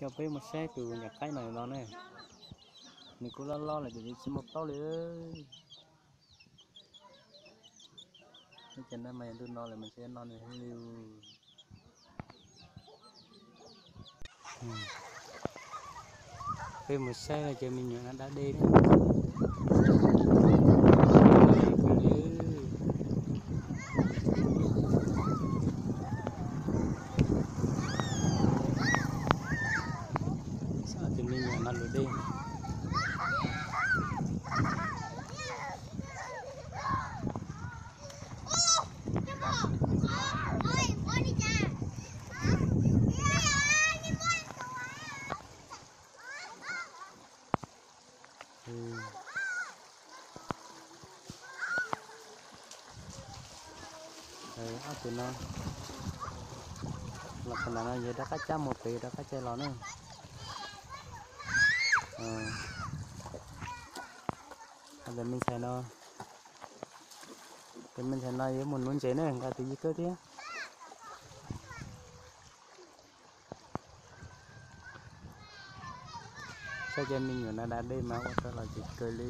Coj peb mus saib tus nyuam qaib no no ne. Nws kuj loj loj lawm ces tsis muaj plaub li. Ces no mas yog ntu no lawm mas tsis no nws li. Peb mus saib no ces me nyuam no da dej. Tus me nyuam no lub dej. Ob tug no los qhov ntawm no yog rov qab cab mus pem rov qab caij los na. Tus me ntxhais no, tus me ntxhais no yuav mus nuv ntses na, nqa tus yij kawb thiab. Saib cov me nyuam no da dej mas ua rau lom zem kawg li.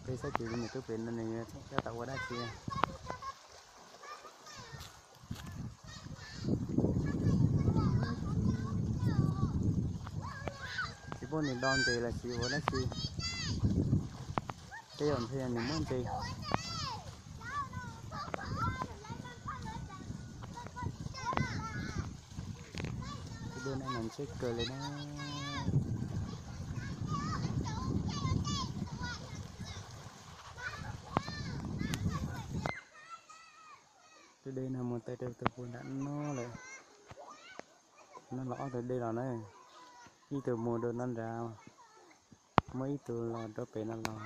Peb saib tus me nyuam tub pem no nws tab tom ua dab tsi. Tsis paub nws do ntses los sis ua dab tsi. Tej zaum ntshe yog nws muab ntses. Tus dej no mas ntseb kawg li na. Tus dej no mus tawm rau tus puag nram no lawm. No los ob tug dej los na, ib tug mus rau no nrad, muaj ib tug los rau pem no los.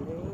Tus